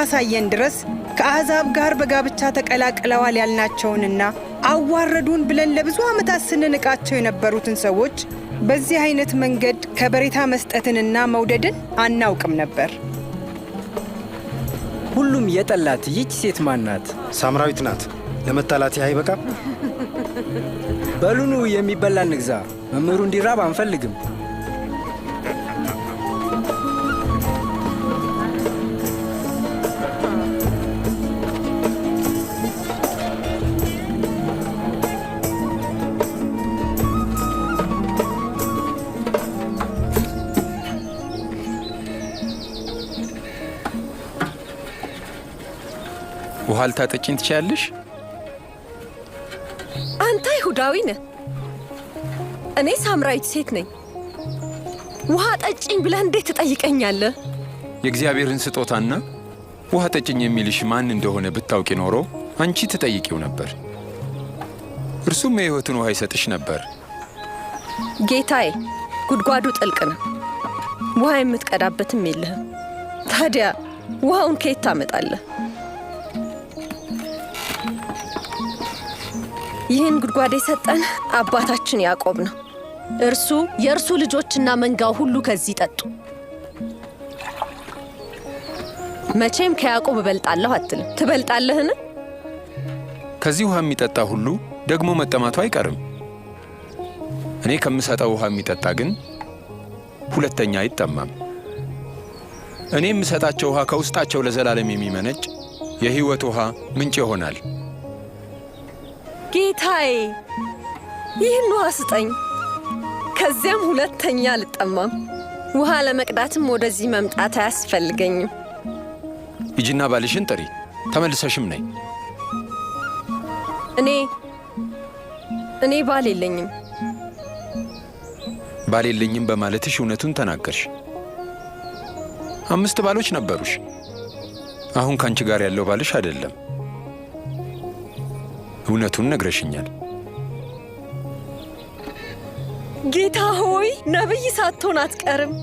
እስካሳየን ድረስ ከአሕዛብ ጋር በጋብቻ ተቀላቅለዋል ያልናቸውንና አዋረዱን ብለን ለብዙ ዓመታት ስንንቃቸው የነበሩትን ሰዎች በዚህ አይነት መንገድ ከበሬታ መስጠትንና መውደድን አናውቅም ነበር። ሁሉም የጠላት ይህች ሴት ማን ናት? ሳምራዊት ናት። ለመጣላት አይበቃም? በሉኑ የሚበላ እንግዛ። መምህሩ እንዲራብ አንፈልግም። ውሃ ልታጠጪኝ ትችያለሽ? አንተ አይሁዳዊ ነህ፣ እኔ ሳምራዊት ሴት ነኝ። ውሃ ጠጭኝ ብለህ እንዴት ትጠይቀኛለህ? የእግዚአብሔርን ስጦታና ውሃ ጠጭኝ የሚልሽ ማን እንደሆነ ብታውቂ ኖሮ አንቺ ትጠይቂው ነበር፣ እርሱም የሕይወትን ውሃ ይሰጥሽ ነበር። ጌታዬ፣ ጉድጓዱ ጥልቅ ነው፣ ውሃ የምትቀዳበትም የለህም። ታዲያ ውሃውን ከየት ታመጣለህ? ይህን ጉድጓድ የሰጠን አባታችን ያዕቆብ ነው። እርሱ የእርሱ ልጆችና መንጋው ሁሉ ከዚህ ጠጡ። መቼም ከያዕቆብ እበልጣለሁ አትልም። ትበልጣለህን? ከዚህ ውሃ የሚጠጣ ሁሉ ደግሞ መጠማቱ አይቀርም። እኔ ከምሰጠው ውሃ የሚጠጣ ግን ሁለተኛ አይጠማም። እኔ የምሰጣቸው ውሃ ከውስጣቸው ለዘላለም የሚመነጭ የሕይወት ውሃ ምንጭ ይሆናል። ጌታዬ፣ ይህን ውሃ ስጠኝ፣ ከዚያም ሁለተኛ አልጠማም። ውሃ ለመቅዳትም ወደዚህ መምጣት አያስፈልገኝም። ሂጂና ባልሽን ጥሪ፣ ተመልሰሽም ነይ። እኔ እኔ ባል የለኝም። ባል የለኝም በማለትሽ እውነቱን ተናገርሽ። 5 ባሎች ነበሩሽ። አሁን ከአንቺ ጋር ያለው ባልሽ አይደለም። እውነቱን ነግረሽኛል። ጌታ ሆይ፣ ነቢይ ሳትሆን አትቀርም።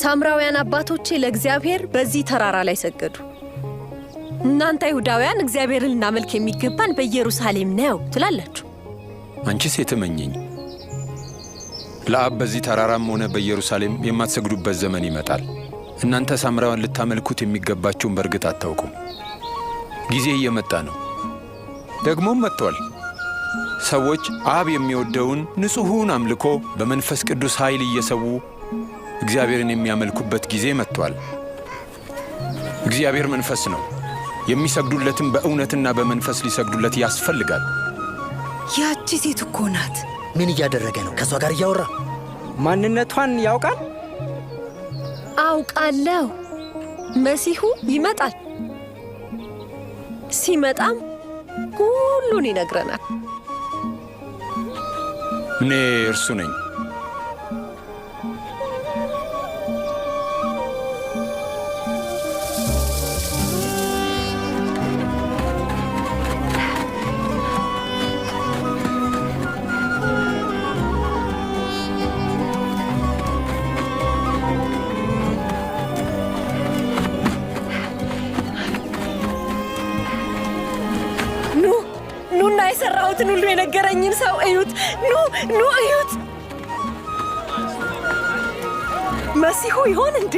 ሳምራውያን አባቶቼ ለእግዚአብሔር በዚህ ተራራ ላይ ሰገዱ። እናንተ አይሁዳውያን እግዚአብሔርን ልናመልክ የሚገባን በኢየሩሳሌም ነው ትላላችሁ። አንቺ ሴት እመኚኝ፣ ለአብ በዚህ ተራራም ሆነ በኢየሩሳሌም የማትሰግዱበት ዘመን ይመጣል። እናንተ ሳምራውያን ልታመልኩት የሚገባችሁን በእርግጥ አታውቁም። ጊዜ እየመጣ ነው፣ ደግሞም መጥቷል። ሰዎች አብ የሚወደውን ንጹሑን አምልኮ በመንፈስ ቅዱስ ኃይል እየሰዉ እግዚአብሔርን የሚያመልኩበት ጊዜ መጥቷል። እግዚአብሔር መንፈስ ነው፣ የሚሰግዱለትም በእውነትና በመንፈስ ሊሰግዱለት ያስፈልጋል። ያቺ ሴት እኮ ናት። ምን እያደረገ ነው? ከእሷ ጋር እያወራ። ማንነቷን ያውቃል? አውቃለሁ። መሲሁ ይመጣል። ሲመጣም ሁሉን ይነግረናል። እኔ እርሱ ነኝ። ኑ ኑና የሠራሁትን ሁሉ የነገረኝን ሰው እዩት። ኑ ኑ እዩት። መሲሁ ይሆን እንዴ?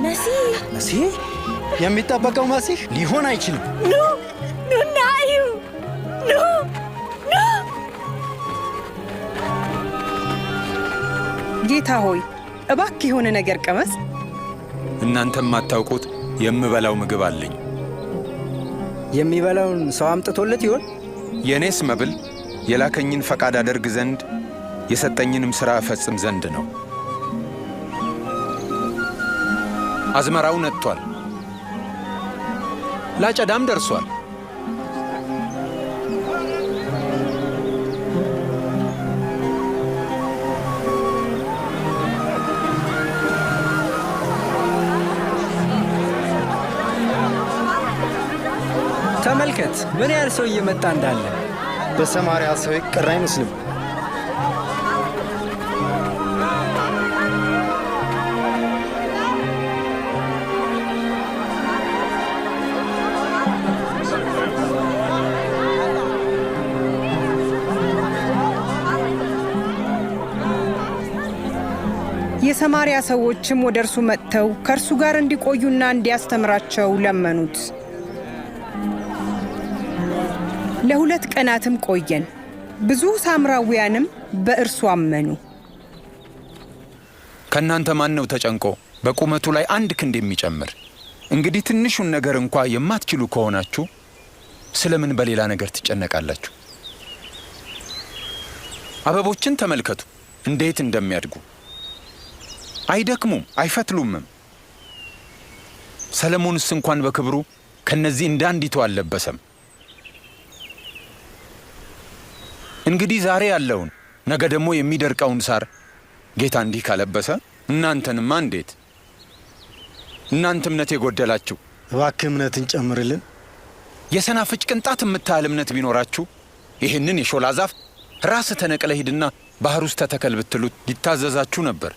መሲህ መሲህ? የሚጠበቀው መሲህ ሊሆን አይችልም። ኑ ኑና እዩ። ኑ ኑ። ጌታ ሆይ፣ እባክህ የሆነ ነገር ቅመስ። እናንተ የማታውቁት የምበላው ምግብ አለኝ። የሚበላውን ሰው አምጥቶለት ይሆን? የእኔስ መብል የላከኝን ፈቃድ አደርግ ዘንድ የሰጠኝንም ሥራ እፈጽም ዘንድ ነው። አዝመራው ነጥቷል፣ ላጨዳም ደርሷል። ተመልከት ምን ያህል ሰው እየመጣ እንዳለ። በሰማርያ ሰው ይቀር አይመስልም። የሰማርያ ሰዎችም ወደ እርሱ መጥተው ከእርሱ ጋር እንዲቆዩና እንዲያስተምራቸው ለመኑት። ለ2 ቀናትም ቆየን። ብዙ ሳምራውያንም በእርሱ አመኑ። ከእናንተ ማን ነው ተጨንቆ በቁመቱ ላይ አንድ ክንድ የሚጨምር? እንግዲህ ትንሹን ነገር እንኳ የማትችሉ ከሆናችሁ ስለምን በሌላ ነገር ትጨነቃላችሁ? አበቦችን ተመልከቱ እንዴት እንደሚያድጉ። አይደክሙም፣ አይፈትሉምም። ሰለሞንስ እንኳን በክብሩ ከነዚህ እንዳንዲቱ አልለበሰም። እንግዲህ ዛሬ ያለውን ነገ ደግሞ የሚደርቀውን ሳር ጌታ እንዲህ ካለበሰ እናንተንማ እንዴት! እናንተ እምነት የጎደላችሁ፣ እባክህ እምነትን ጨምርልን። የሰናፍጭ ቅንጣት የምታህል እምነት ቢኖራችሁ ይህንን የሾላ ዛፍ ራስ ተነቅለህ ሂድና ባህር ውስጥ ተተከል ብትሉት ይታዘዛችሁ ነበር።